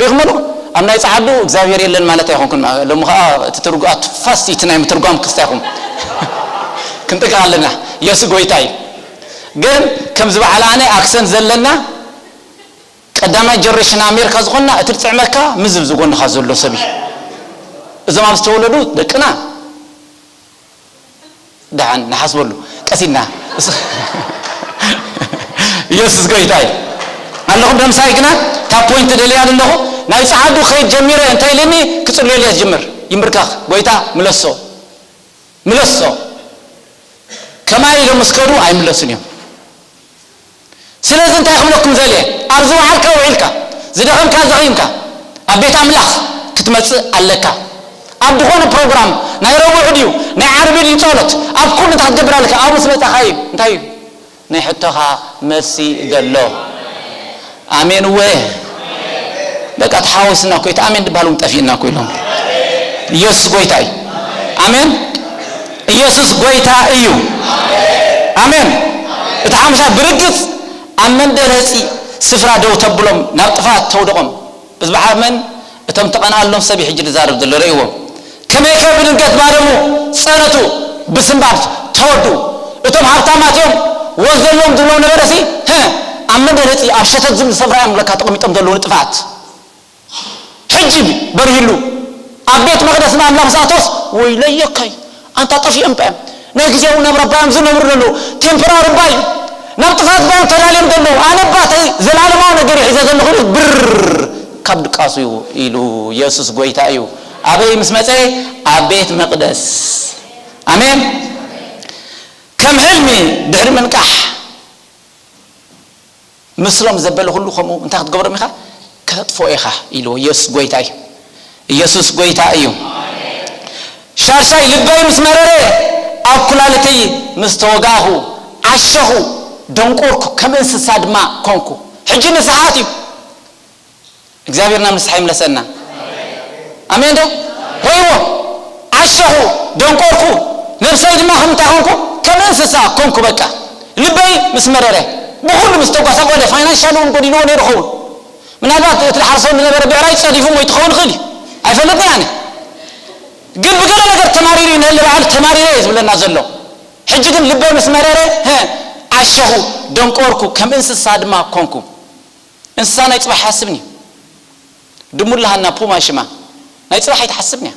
ሪኽሞ ዶ? ኣብ ናይ ጸዓዱ እግዚኣብሔር የለን ማለት ኣይኮንኩን። ሎሚ ኸዓ እቲ ትርጉ-፣ ኣት ፋስት እቲ ናይ ምትርጓም ክስታይኹም ክንጥቅዕ ኣለና። የሱ ጎይታ እዩ። ግን ከምዚ በዓል ኣነ ኣክሰንት ዘለና ቀዳማይ ጀነሬሽን ኣሜሪካ ዝኾንና እቲ ዝጥዕመካ ምዝብ ዝጎንኻ ዘሎ ሰብ እዩ። እዞም ኣብ ዝተወለዱ ደቅና ደሓን ንሓስበሉ ቀሲና። ኢየሱስ ጎይታ እዩ። ኣለኹም ደምሳይ ግና ካብ ፖይንት ደልያ ኣለኹ። ናይ ጸዓዱ ከይድ ጀሚረ እንታይ ኢለኒ ክጽልየሉ እየ ዝጅምር። ይምብርከኽ ጎይታ ምለሶ ምለሶ። ከማይ ኢሎም ምስ ከዱ ኣይምለሱን እዮም። ስለዚ እንታይ ክብለኩም ዘልየ፣ ኣብ ዝወዓልካ ውዒልካ፣ ዝደኸምካ ዘኺምካ፣ ኣብ ቤት ኣምላኽ ክትመጽእ ኣለካ። ኣብ ዝኾነ ፕሮግራም ናይ ረቡዕ ድዩ ናይ ዓርቢ ድዩ ጸሎት ኣብ ኩሉ እንታይ ክትገብር ኣለካ? ኣብ ምስ መጻኻ እዩ እንታይ እዩ ናይ ሕቶኻ መልሲ ዘሎ። ኣሜን እወ። በቃ ተሓወስና እኮ እቲ ኣሜን ዝበሃል እውን ጠፊእና እኮ ኢሎም። ኢየሱስ ጎይታ እዩ። ኣሜን። ኢየሱስ ጎይታ እዩ። ኣሜን። እቲ ሓሙሻ ብርግጽ ኣብ መንደር ህጺ ስፍራ ደው ተብሎም ናብ ጥፋት ተውደቖም። ብዝበሓመን እቶም ተቐንኣሎም ሰብ እዩ ሕጂ ዝዛረብ ዘሎ ርእይዎ። ከመይከ ብድንገት ባደሙ ጸነቱ ብስንባድ ተወዱ። እቶም ሃብታማት እዮም ወዝ ዘለዎም ዝብሎም ነበረሲ፣ ኣብ መንደር ህጺ ኣብ ሸተት ዝብል ሰፍራ እዮም ለካ ተቐሚጦም ዘለዉ ንጥፋት። ሕጂ በርሂሉ ኣብ ቤት መቕደስ ንኣምላኽ ምስ ኣተወስ፣ ወይለየካይ ኣንታ ጠፊኦም እባ እዮም። ናይ ግዜያዊ ናብራ እባ እዮም ዝነብሩ ዘለዉ። ቴምፖራሪ እባ እዩ። ናብ ጥፋት እባ እዮም ተዳልዮም ዘለዉ። ኣነ እባ እተይ ዘለኣለማዊ ነገር እዩ ሒዘ ዘለኹ ኢሉ ብር ካብ ድቃሱ እዩ ኢሉ የሱስ ጎይታ እዩ። ኣበይ ምስ መጸ? ኣብ ቤት መቕደስ። ኣሜን። ከም ሕልሚ ድሕሪ ምንቃሕ ምስሎም ዘበለ ኩሉ ከምኡ እንታይ ክትገብሮም ኢኻ? ከተጥፍኦ ኢኻ ኢልዎ። ኢየሱስ ጎይታ እዩ። ኢየሱስ ጎይታ እዩ። ሻድሻይ ልበይ ምስ መረረ ኣብ ኩላሊተይ ምስ ተወጋእኹ ዓሸኹ፣ ደንቆርኩ፣ ከም እንስሳ ድማ ኮንኩ። ሕጂ ንስሓት እዩ። እግዚኣብሔር ናብ ንስሓ ይምለሰና። ኣሜን ዶ? ርእይዎ፣ ዓሸኹ፣ ደንቆርኩ፣ ነብሰይ ድማ ከም እንታይ ኮንኩ? ከም እንስሳ ኮንኩ። በቃ ልበይ ምስ መረረ፣ ብኹሉ ምስ ተጓሳቆለ፣ ፋይናንሻል እውን ጎዲልዎ ነይሩ ኸውን። ምናልባት እቲ ዝሓርሰሉ ዝነበረ ብዕራይ ጸዲፉ ሞይቱ ክኸውን ይኽእል እዩ። ኣይፈልጥን ኣነ። ግን ብገለ ነገር ተማሪሩ እዩ፣ ንህሊ በዓል ተማሪረ እየ ዝብለና ዘሎ። ሕጂ ግን ልበይ ምስ መረረ፣ ሀ፣ ዓሸኹ፣ ደንቆርኩ፣ ከም እንስሳ ድማ ኮንኩ። እንስሳ ናይ ጽባሕ ሓስብን እዩ። ድሙ ኣለሃና ፑማ ሽማ። ናይ ጽባሕ ኣይትሓስብን እያ።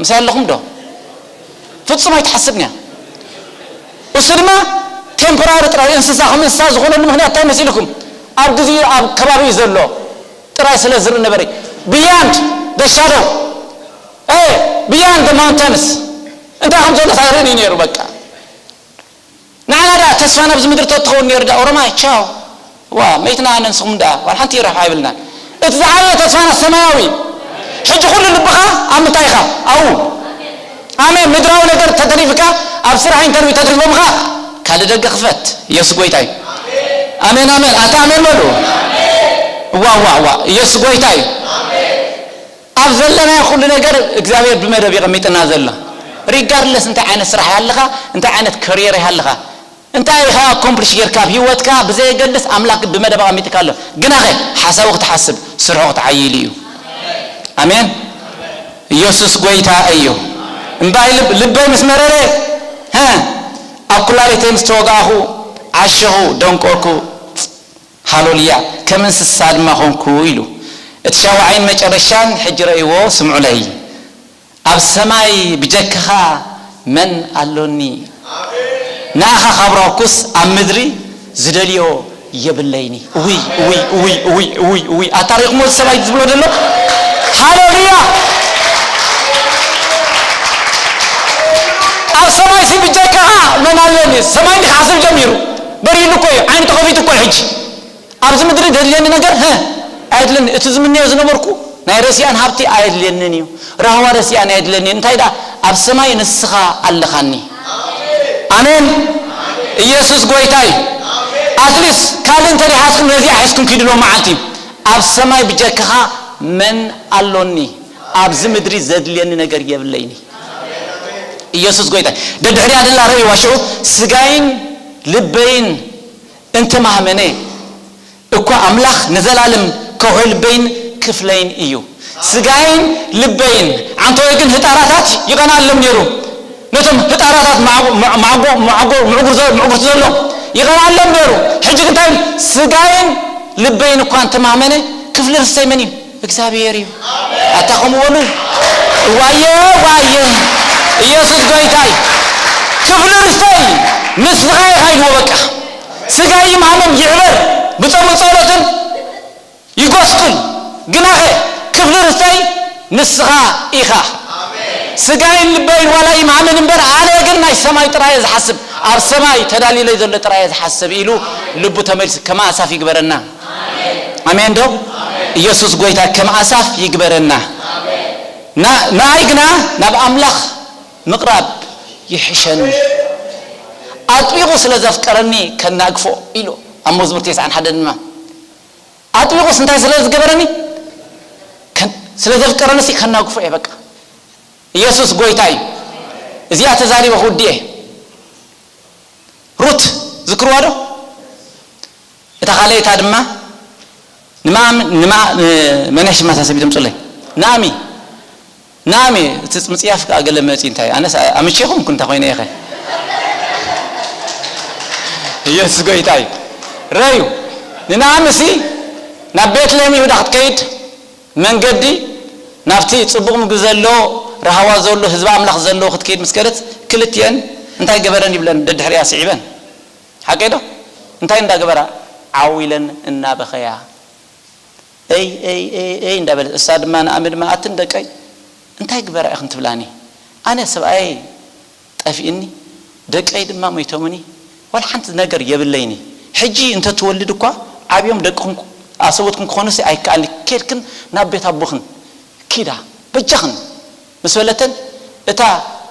ምሳይ ኣለኹም ዶ? ፍጹም ኣይትሓስብን እያ። እሱ ድማ ቴምፖራሪ ጥራይ እንስሳ፣ ከም እንስሳ ዝኾነሉ ምኽንያት እንታይ መሲልኩም? ኣብ ግዜኡ ኣብ ከባቢኡ ዘሎ ጥራይ ስለ ዝርኢ ነበረ። Beyond the shadow፣ እ፣ beyond the mountains እንታይ ከም ዘሎ ኣይርእን እዩ ነይሩ። በቃ ንዓና ደኣ ተስፋ ናብዚ ምድሪ ተትኸውን ነይሩ ደኣ ኦሮማይ ቻው። ዋ መይትና ኣነ ንስኹም ደኣ ዋላ ሓንቲ ይረብሓ ኣይብልናን። እቲ ዝዓበየ ተስፋና ሰማያዊ። ሕጂ ኩሉ ልብኻ ኣብ ምንታይ ኢኻ? ኣብኡ። ኣሜን። ምድራዊ ነገር ተተሪፍካ ኣብ ስራሕ ኢንተርቪው ተትሪፎምኻ ካልእ ደገ ክፈት። ኢየሱስ ጎይታ እዩ። ኣሜን ኣሜን። ኣታ ኣሜን በሉ። ዋ ዋ ዋ ኢየሱስ ጎይታ እዩ። ኣብ ዘለናዮ ኩሉ ነገር እግዚኣብሔር ብመደብ የቐሚጥና ዘሎ። ሪጋርድለስ እንታይ ዓይነት ስራሕ ይሃልኻ፣ እንታይ ዓይነት ከሪየር ይሃልኻ፣ እንታይ ኢኻ ኣኮምፕሊሽ ጌርካ ኣብ ህይወትካ ብዘየገድስ ኣምላኽ ግን ብመደብ ኣቐሚጥካ ኣሎ። ግናኸ ሓሳቡ ክትሓስብ ስርሑ ክትዓይል እዩ። ኣሜን። ኢየሱስ ጎይታ እዩ። እምባይ ልብ-፣ ልበይ ምስ መረረ፣ ሀ፣ ኣብ ኩላሊተይ ምስ ተወጋእኹ፣ ዓሸኹ፣ ደንቆርኩ፣ ሃሎልያ፣ ከም እንስሳ ድማ ኾንኩ ኢሉ። እቲ ሻውዓይን መጨረሻን ሕጂ ረእይዎ፣ ስምዑለይ። ኣብ ሰማይ ብጀካኻ መን ኣሎኒ? ንኣኻ ካብ ረኹስ ኣብ ምድሪ ዝደልዮ የብለይኒ። እውይ፣ እውይ፣ እውይ፣ እውይ፣ እውይ፣ እውይ። ኣታ ሪእኹሞ እዚ ሰብኣይ ዝብሎ ዘሎ? ሃሌሉያ! ኣብ ሰማይ ሲ ብጀካኻ መን ኣለኒ? ሰማይ እንዲ ክሓስብ ጀሚሩ። በሪሉ እኮ እዩ። ዓይኑ ተኸፊቱ እኮ እዩ ሕጂ። ኣብዚ ምድሪ ደድልየኒ ነገር፣ ሀ፣ ኣየድልየኒ። እቲ ዝምነዮ ዝነበርኩ ናይ ረሲኣን ሃብቲ ኣየድልየንን እዩ። ራህዋ ረሲኣን ኣየድልየኒ። እንታይ ደኣ? ኣብ ሰማይ ንስኻ ኣለኻኒ። ኣሜን። ኢየሱስ ጎይታ እዩ። ኣትሊስ ካልእ እንተ ደይሓዝኩም ነዚኣ ሒዝኩም ኪዱ ሎ መዓልቲ። ኣብ ሰማይ ብጀካኻ መን ኣሎኒ? ኣብዚ ምድሪ ዘድልየኒ ነገር የብለይኒ። ኢየሱስ ጎይታ እዩ። ደድሕሪያ ደላ ረእይዋ ሽዑ፣ ስጋይን ልበይን እንተማህመነ እኳ ኣምላኽ ንዘላለም ከውሒ ልበይን ክፍለይን እዩ። ስጋይን ልበይን፣ ዓንተወይ ግን ህጣራታት ይቐንኣሎም ነይሩ። ነቶም ህጣራታት ማዕጎ-፣ ማዕጎ-፣ ማዕጎ-፣ ምዕጉር ዘ-፣ ምዕጉርቲ ዘሎ ይቐንኣሎም ነይሩ። ሕጂ ግን እንታይ? ስጋይን ልበይን እኳ እንተማህመነ፣ ክፍሊ ርስተይ መን እዩ? እግዚኣብሔር እዩ። ኣታ ከምኡ በሉ። ዋየ፣ ዋየ። ኢየሱስ ጎይታይ። ክፍሊ ርስተይ ንስኻ ኢኻ ኢልዎ በቃ። ስጋይ ይምሃመን ይዕበር፣ ብጾምን ጸሎትን ይጎስቁል። ግናኸ ክፍሊ ርስተይ ንስኻ ኢኻ። ስጋይን ልበይን ዋላ ይምሃመን እምበር፣ ኣነ ግን ናይ ሰማይ ጥራይ እየ ዝሓስብ፣ ኣብ ሰማይ ተዳልዩለይ ዘሎ ጥራይ እየ ዝሓስብ ኢሉ ልቡ ተመሊሱ። ከመ ኣሳፍ ይግበረና። ኣሜን ዶ? ኢየሱስ ጎይታ። ከም ኣሳፍ ይግበረና። ና-፣ ንኣይ ግና ናብ ኣምላኽ ምቕራብ ይሕሸኒ። ኣጥቢቑ ስለ ዘፍቀረኒ ከናግፎ ኢሉ ኣብ መዝሙር ተስዓን ሓደን ድማ። ኣጥቢቑስ እንታይ ስለ ዝገበረኒ? ከን-፣ ስለ ዘፍቀረኒ ሲ ከናግፎ እየ በቃ። ኢየሱስ ጎይታ እዩ። እዚኣ ተዛሪበ ክውድእ እየ። ሩት ዝክርዋ ዶ? እታ ካልኣይታ ድማ ንማም-፣ ንማ-፣ መን ሽማ ተሰቢት ምጽለይ? ናሚ። ናሚ፣ እቲ ምጽያፍ ከኣ ገለ መጺ እንታይ? ኣነስ ኣምቼኹም ኩንታ ኮይነ ኢኸ። ኢየሱስ ጎይታ እዩ። ረዩ። ንናሚሲ ናብ ቤትልሔም ይሁዳ ክትከይድ መንገዲ ናብቲ ጽቡቕ ምግቢ ዘሎ፣ ራህዋ ዘሎ፣ ህዝቢ ኣምላኽ ዘለዎ ክትከይድ ምስ ከደት፣ ክልቲኤን እንታይ ገበረን ይብለን ደድሕሪኣ ስዒበን። ሓቀይ ዶ? እንታይ እንዳገበራ? ዓው ኢለን እናበኸያ። እይ፣ እይ፣ እይ፣ እይ እንዳበለት፣ እሳ ድማ ንኣሚ ድማ፣ ኣትን ደቀይ፣ እንታይ ግበራ ኢኽን ትብላኒ? ኣነ ሰብኣየይ ጠፊእኒ፣ ደቀይ ድማ ሞይቶምኒ፣ ዋላ ሓንቲ ነገር የብለይኒ። ሕጂ እንተትወልድ እኳ ዓብዮም ደቅኹም ኣሰቦትኩም ክኾኑሲ ኣይከኣልኒ። ኬድክን ናብ ቤት ኣቦኽን ኪዳ፣ በጃኽን ምስ በለተን፣ እታ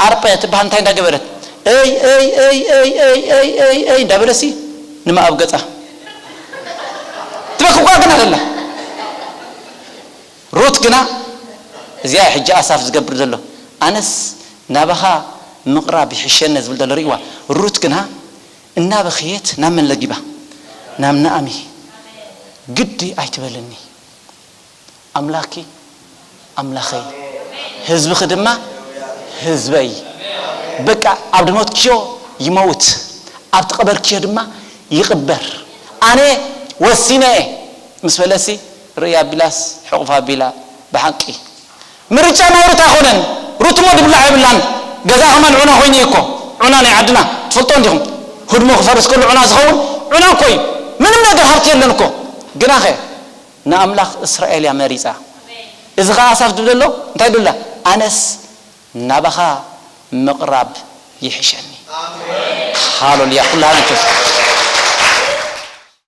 ኣርጳ ትበሃል እንታይ እንዳገበረት፣ እይ፣ እይ፣ እይ፣ እይ እንዳበለሲ ንማኣብ ገጻ ትበኪ እኳ ግን ኣለላ። ሩት ግና፣ እዚኣ ሕጂ ኣሳፍ ዝገብር ዘሎ፣ ኣነስ ናባኻ ምቕራብ ይሕሸኒ ዝብል ዘሎ ርእይዋ። ሩት ግና እናበኸየት ናብ መን ለጊባ? ናብ ናኣሚ። ግዲ ኣይትበልኒ፣ ኣምላኪ ኣምላኸይ፣ ህዝብኺ ድማ ህዝበይ። በቃ ኣብ ድሞትክዮ ይመውት፣ ኣብ ትቐበርክዮ ድማ ይቕበር። ኣነ ወሲነ እየ ምስ በለሲ፣ ርእያ ኣቢላስ ሕቑፍ ኣቢላ፣ ብሓቂ ምርጫ ናይ ሩት ኣይኮነን። ሩት እሞ ድብላዕ የብላን። ገዛ ከማን ዑና ኮይኑ እዩ እኮ። ዑና ናይ ዓድና ትፈልጦ እንዲኹም። ህድሞ ክፈርስ ከሎ ዑና ዝኸውን ዑና እኮ እዩ። ምንም ነገር ሃብቲ የለን እኮ። ግናኸ ንኣምላኽ እስራኤል እያ መሪጻ። እዚ ኸዓ ኣሳፍ ድብለ ኣሎ፣ እንታይ ድብላ? ኣነስ ናባኻ ምቕራብ ይሕሸኒ። ሃሌሉያ፣ ኩላህና ንተስ-፣